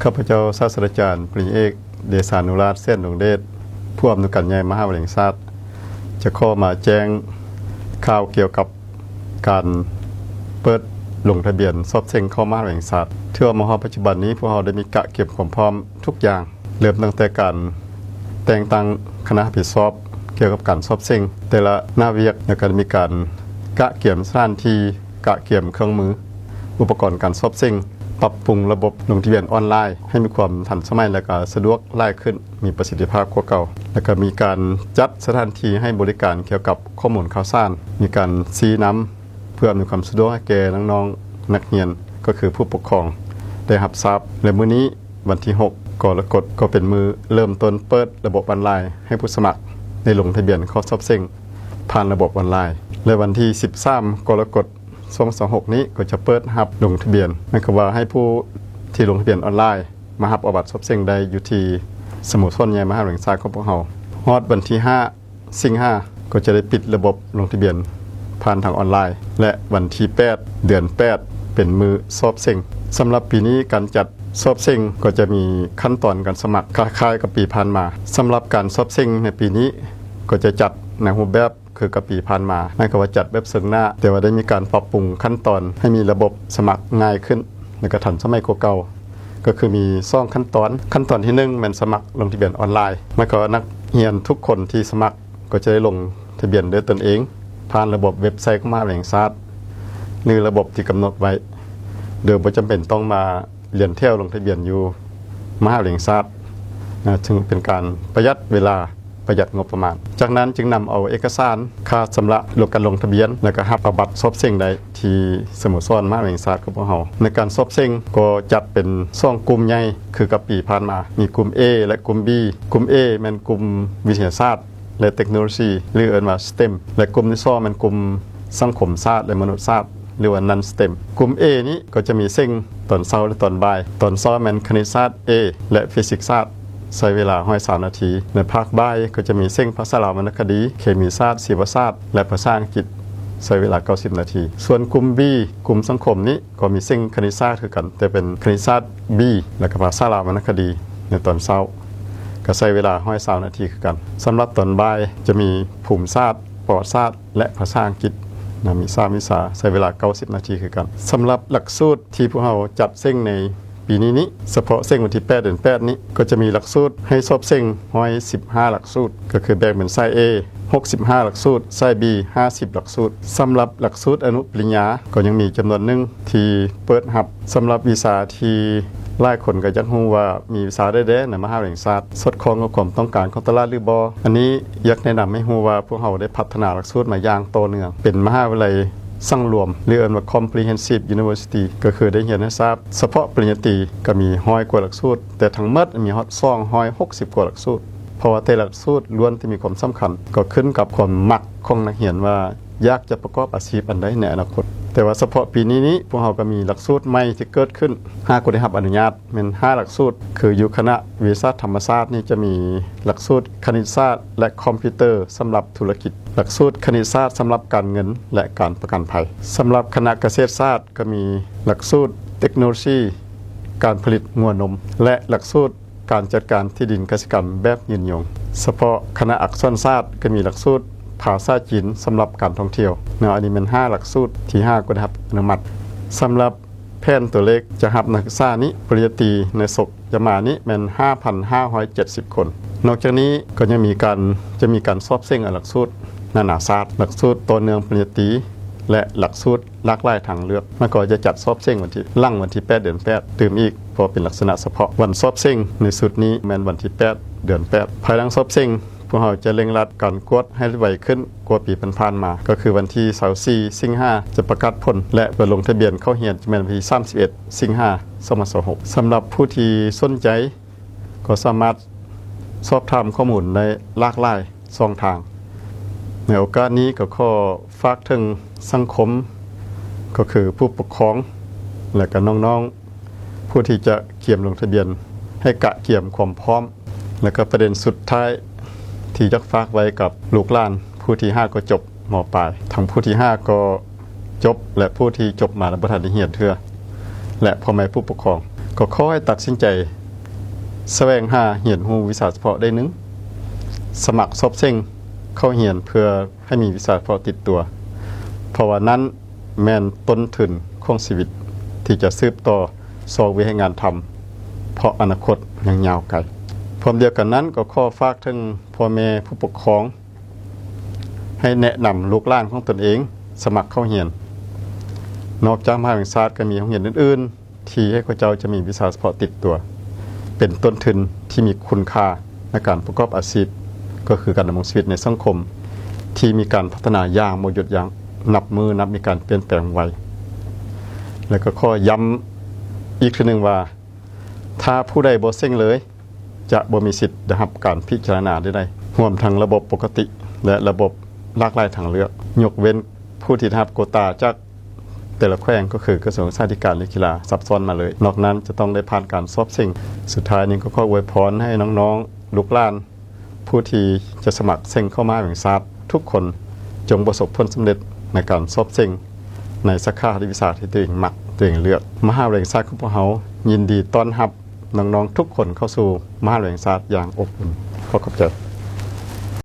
ຂ້າພະເຈົ້າ ສາດສະດາຈານ ປະລິນຍາເອກ ເດຊານຸລາດ ແສນດົງເດດ ຜູ້ອຳນວຍການໃຫຍ່ມະຫາວິທະຍາໄລແຫ່ງຊາດ ຈະຂໍມາແຈ້ງຂ່າວກ່ຽວກັບການເປີດລົງທະບຽນສອບເສັງເຂົ້າມະຫາວິທະຍາໄລແຫ່ງຊາດ. ຖືວ່າມາຮອດປັດຈຸບັນນີ້ ພວກເຮົາໄດ້ມີກະກຽມຄວາມພ້ອມທຸກຢ່າງ, ເລີ່ມຕັ້ງແຕ່ການແຕ່ງຕັ້ງຄະນະຮັບຜິດຊອບກ່ຽວກັບການສອບເສັງແຕ່ລະໜ້າວຽກ, ແລ້ວກໍໄດ້ມີການກະກຽມສະຖານທີ່, ກະກຽມເຄື່ອງມື, ອຸປະກອນການສອບເສັງ, ປັບປຸງລະບົບລົງທະບຽນອອນລາຍໃຫ້ມີຄວາມທັນສະໄໝ ແລະ ກໍສະດວກຫຼາຍຂຶ້ນ, ມີປະສິດທິພາບກວ່າເກົ່າ, ແລະ ກໍມີການຈັດສະຖານທີ່ໃຫ້ບໍລິການກ່ຽວກັບຂໍ້ມູນຂ່າວສານ, ມີການຊີ້ນຳເພື່ອອຳນວຍຄວາມສະດວກໃຫ້ແກ່ນ້ອງໆນັກຮຽນ, ກໍຄືຜູ້ປົກຄອງໄດ້ຮັບຊາບ. ແລະ ມື້ນີ້ ວັນທີຫົກ ກໍລະກົດ ກໍເປັນມື້ເລີ່ມຕົ້ນເປີດລະບົບອອນລາຍໃຫ້ຜູ້ສະໝັກໄດ້ລົງທະບຽນເຂົ້າສອບເສັງຜ່ານລະບົບອອນລາຍ ແລະ ວັນທີສິບສາມ ກໍລະກົດ ສອງພັນຊາວຫົກນີ້ ກໍຈະເປີດຮັບລົງທະບຽນ, ໝາຍຄວາມວ່າໃຫ້ຜູ້ທີ່ລົງທະບຽນອອນລາຍມາຮັບເອົາບັດສອບເສັງໄດ້ຢູ່ທີ່ສະໂມສອນໃຫຍ່ມະຫາວິທະຍາໄລແຫ່ງຊາດຂອງພວກເຮົາ. ຮອດວັນທີຫ້າ ສິງຫາ ກໍຈະໄດ້ປິດລະບົບລົງທະບຽນຜ່ານທາງອອນລາຍ ແລະ ວັນທີແປດ ເດືອນແປດ ເປັນມື້ສອບເສັງ. ສຳລັບປີນີ້ ການຈັດສອບເສັງກໍຈະມີຂັ້ນຕອນການສະໝັກຄ້າຍໆກັບປີຜ່ານມາ. ສຳລັບການສອບເສັງໃນປີນີ້ ກໍຈະຈັດໃນຮູບແບບຄືກັບປີຜ່ານມາ, ໝາຍຄວາມວ່າຈັດແບບເຊິ່ງໜ້າ, ແຕ່ວ່າໄດ້ມີການປັບປຸງຂັ້ນຕອນໃຫ້ມີລະບົບສະໝັກງ່າຍຂຶ້ນ ແລະ ກໍທັນສະໄໝກວ່າເກົ່າ. ກໍຄືມີສອງຂັ້ນຕອນ. ຂັ້ນຕອນທີໜຶ່ງ ແມ່ນສະໝັກລົງທະບຽນອອນລາຍ, ໝາຍຄວາມວ່ານັກຮຽນທຸກຄົນທີ່ສະໝັກກໍຈະໄດ້ລົງທະບຽນດ້ວຍຕົນເອງ ຜ່ານລະບົບເວັບໄຊຂອງມະຫາວິທະຍາໄລແຫ່ງຊາດ ຫຼື ລະບົບທີ່ກຳນົດໄວ້, ໂດຍບໍ່ຈຳເປັນຕ້ອງມາລຽນແຖວລົງທະບຽນຢູ່ມະຫາວິທະຍາໄລແຫ່ງຊາດ, ນະ, ເຊິ່ງເປັນການປະຢັດເວລາ, ປະຢັດງົບປະມານ. ຈາກນັ້ນຈຶ່ງນຳເອົາເອກະສານຄ່າຊຳລະລົງການລົງທະບຽນ ແລະ ກໍຮັບເອົາບັດສອບເສັງໄດ້ ທີ່ສະໂມສອນມະຫາວິທະຍາໄລແຫ່ງຊາດຂອງພວກເຮົາ. ໃນການສອບເສັງກໍຈັດເປັນສອງກຸ່ມໃຫຍ່ຄືກັບປີຜ່ານມາ, ມີກຸ່ມ A ແລະ ກຸ່ມ B. ກຸ່ມ A ແມ່ນກຸ່ມວິທະຍາສາດ ແລະ ເຕັກໂນໂລຊີ ຫຼື ເອີ້ນວ່າ STEM ແລະ ກຸ່ມທີສອງແມ່ນກຸ່ມສັງຄົມສາດ ແລະ ມະນຸດສາດ ຫຼືວ່າ Non-STEM. ກຸ່ມ A ນີ້ກໍຈະມີເສັງຕອນເຊົ້າ ແລະ ຕອນບ່າຍ. ຕອນເຊົ້າແມ່ນຄະນິດສາດ A ແລະ ຟີຊິກສາດ ໃຊ້ເວລາຮ້ອຍຊາວນາທີ. ໃນພາກບ່າຍກໍຈະມີເສັງພາສາລາວວັນນະຄະດີ, ເຄມີສາດ, ຊີວະສາດ ແລະ ພາສາອັງກິດ ໃຊ້ເວລາເກົ້າສິບນາທີ. ສ່ວນກຸ່ມ B ກຸ່ມສັງຄົມນີ້ກໍມີເສັງຄະນິດສາດຄືກັນ, ແຕ່ເປັນຄະນິດສາດ B ແລະ ກະພາສາລາວວັນນະຄະດີໃນຕອນເຊົ້າ, ກໍໃຊ້ເວລາຮ້ອຍຊາວນາທີຄືກັນ. ສຳລັບຕອນບ່າຍຈະມີພູມສາດ, ປະຫວັດສາດ ແລະ ພາສາອັງກິດນະ, ມີສາມວິຊາ, ໃຊ້ເວລາເກົ້າສິບນາທີຄືກັນ. ສຳລັບຫຼັກສູດທີ່ພວກເຮົາຈັດເສັງໃນ ປີນີ້ນີ້ ສະເພາະເສັງວັນທີແປດ ເດືອນແປດນີ້ ກໍຈະມີຫຼັກສູດໃຫ້ສອບເສັງ ຮ້ອຍສິບຫ້າຫຼັກສູດ, ກໍຄືແບ່ງເປັນສາຍ A ຫົກສິບຫ້າຫຼັກສູດ, ສາຍ B ຫ້າສິບຫຼັກສູດ. ສຳລັບຫຼັກສູດອະນຸປະລິນຍາ ກໍຍັງມີຈຳນວນໜຶ່ງທີ່ເປີດຮັບ. ສຳລັບວິຊາທີ່ຫຼາຍຄົນກໍຢາກຮູ້ວ່າມີວິຊາໃດແດ່ໃນມະຫາວິທະຍາໄລແຫ່ງຊາດ ສອດຄ່ອງກັບຄວາມຕ້ອງການຂອງຕະຫຼາດຫຼືບໍ່, ອັນນີ້ຢາກແນະນຳໃຫ້ຮູ້ວ່າພວກເຮົາໄດ້ພັດທະນາຫຼັກສູດມາຢ່າງຕໍ່ເນື່ອງ, ເປັນມະຫາວິທະຍາໄລ ສັງລວມ ຫຼື ເອີ້ນວ່າ Comprehensive University ກໍຄືໄດ້ຮຽນໃຫ້ຊາບສະເພາະປະລິນຍາຕີກໍມີຮ້ອຍກວ່າຫຼັກສູດ, ແຕ່ທັງໝົດມີຮອດສອງຮ້ອຍຫົກສິບກວ່າຫຼັກສູດ, ເພາະວ່າແຕ່ລະຫຼັກສູດລ້ວນແຕ່ມີຄວາມສຳຄັນ, ກໍຂຶ້ນກັບຄວາມມັກຂອງນັກຮຽນວ່າຢາກຈະປະກອບອາຊີບອັນໃດໃນອະນາຄົດ. ແຕ່ວ່າສະເພາະປີນີ້ນີ້ ພວກເຮົາກໍມີຫຼັກສູດໃໝ່ທີ່ເກີດຂຶ້ນ, ຫາກກໍໄດ້ຮັບອະນຸຍາດ ແມ່ນຫ້າຫຼັກສູດ, ຄືຢູ່ຄະນະວິທະຍາສາດທຳມະຊາດນີ້ຈະມີຫຼັກສູດຄະນິດສາດ ແລະ ຄອມພິວເຕີສຳລັບທຸລະກິດ, ຫຼັກສູດຄະນິດສາດສຳລັບການເງິນ ແລະ ການປະກັນໄພ. ສຳລັບຄະນະກະເສດສາດກໍມີຫຼັກສູດເຕັກໂນໂລຊີການຜະລິດງົວນົມ ແລະ ຫຼັກສູດການຈັດການທີ່ດິນກະສິກຳແບບຍືນຍົງ. ສະເພາະຄະນະອັກສອນສາດກໍມີຫຼັກສູດພາສາຈີນສຳລັບການທ່ອງທ່ຽວເນາະ. ອັນນີ້ແມ່ນຫ້າຫຼັກສູດທີ່ຫາກໍໄດ້ຮັບອະນຸມັດ. ສຳລັບ ແຜນຕົວເລກຈະຮັບນັກສຶກສານີ້ປະລິນຍາຕີໃນສົກຈະມານີ້ແມ່ນຫ້າພັນຫ້າຮ້ອຍເຈັດສິບຄົນ. ນອກຈາກນີ້ກໍຍັງມີການ ຈະມີການສອບເສັງໃນຫຼັກສູດນານາຊາດ, ຫຼັກສູດຕໍ່ເນື່ອງປະລິນຍາຕີ ແລະ ຫຼັກສູດຫຼາກຫຼາຍທາງເລືອກ. ມັນກໍຈະຈັດສອບເສັງວັນທີ ຫຼັງວັນທີແປດ ເດືອນແປດຕື່ມອີກ, ເພາະເປັນລັກສະນະສະເພາະ. ວັນສອບເສັງໃນຊຸດນີ້ແມ່ນວັນທີແປດ ເດືອນແປດ. ພາຍຫຼັງສອບເສັງ ພວກເຮົາຈະເລັ່ງລັດການກວດໃຫ້ໄວຂຶ້ນກວ່າປີຜ່ານໆມາ, ກໍຄືວັນທີຊາວສີ່ ສິງຫາ ຈະປະກາດຜົນ ແລະ ເປີດລົງທະບຽນເຂົ້າຮຽນຈະແມ່ນວັນທີສາມສິບເອັດ ສິງຫາ ສອງພັນຊາວຫົກ. ສຳລັບຜູ້ທີ່ສົນໃຈ ກໍສາມາດສອບຖາມຂໍ້ມູນໄດ້ຫຼາກຫຼາຍຊ່ອງທາງ. ໃນໂອກາດນີ້ກໍຂໍຝາກເຖິງສັງຄົມ, ກໍຄືຜູ້ປົກຄອງ ແລະ ກໍນ້ອງໆ ຜູ້ທີ່ຈະກຽມລົງທະບຽນ ໃຫ້ກະກຽມຄວາມພ້ອມ. ແລ້ວກໍປະເດັນສຸດທ້າຍທີ່ຢາກຝາກໄວ້ກັບລູກຫຼານຜູ້ທີ່ຫາກໍຈົບ ມ.ປາຍ ທັງຜູ້ທີ່ຫາກໍຈົບ ແລະ ຜູ້ທີ່ຈົບມາແລ້ວບໍ່ທັນໄດ້ຮຽນເທື່ອ ແລະ ພໍ່ແມ່ຜູ້ປົກຄອງ, ກໍຂໍໃຫ້ຕັດສິນໃຈສະແຫວງຫາຮຽນຮູ້ວິຊາສະເພາະໃດໜຶ່ງ, ສະໝັກສອບເສັງເຂົ້າຮຽນເພື່ອໃຫ້ມີວິຊາສະເພາະຕິດຕົວ, ເພາະວ່ານັ້ນແມ່ນຕົ້ນທຶນຂອງຊີວິດທີ່ຈະສືບຕໍ່ຊອກຫາເຮັດງານທຳ, ເພາະອະນາຄົດຍັງຍາວໄກ. ພ້ອມດຽວກັນນັ້ນກໍຂໍຝາກເຖິງພໍ່ແມ່ຜູ້ປົກຄອງ ໃຫ້ແນະນຳລູກຫຼານຂອງຕົນເອງສະໝັກເຂົ້າຮຽນ. ນອກຈາກມະຫາວິທະຍາໄລແຫ່ງຊາດ ກໍມີໂຮງຮຽນອື່ນໆ ທີ່ໃຫ້ເຂົາເຈົ້າຈະມີວິຊາສະເພາະຕິດຕົວ ເປັນຕົ້ນທຶນທີ່ມີຄຸນຄ່າໃນການປະກອບອາຊີບ, ກໍຄືການດຳລົງຊີວິດໃນສັງຄົມທີ່ມີການພັດທະນາຢ່າງບໍ່ຢຸດຢັ້ງ, ນັບມື້ນັບມີການປ່ຽນແປງໄວ. ແລະກໍຂໍຢ້ຳອີກເທື່ອໜຶ່ງວ່າ ຖ້າຜູ້ໃດບໍ່ເສັງເລີຍ ຈະບໍ່ມີສິດໄດ້ຮັບການພິຈາລະນາໃດໆ, ຮວມທັງລະບົບປົກກະຕິ ແລະ ລະບົບຫຼາກຫຼາຍທາງເລືອກ, ຍົກເວັ້ນຜູ້ທີ່ໄດ້ຮັບໂກຕາຈາກແຕ່ລະແຂວງ ກໍຄືກະຊວງສຶກສາທິການ ແລະ ກິລາ ຊັບຊ້ອນມາເລີຍ. ນອກນັ້ນຈະຕ້ອງໄດ້ຜ່ານການສອບເສັງ. ສຸດທ້າຍນີ້ກໍຂໍອວຍພອນໃຫ້ນ້ອງໆ ລູກຫຼານ ຜູ້ທີ່ຈະສະໝັກເສັງເຂົ້າມະຫາວິທະຍາໄລແຫ່ງຊາດທຸກຄົນ ຈົ່ງປະສົບຜົນສຳເລັດໃນການສອບເສັງໃນສາຂາ ຫຼື ວິຊາທີ່ຕົວເອງມັກ, ຕົວເອງເລືອກ. ມະຫາວິທະຍາໄລແຫ່ງຊາດຂອງພວກເຮົາຍິນດີຕ້ອນຮັບນ້ອງໆທຸກຄົນເຂົ້າສູ່ມະຫາວິທະຍາໄລແຫ່ງຊາດຢ່າງອົບອຸ່ນ. ຂໍຂອບໃຈ.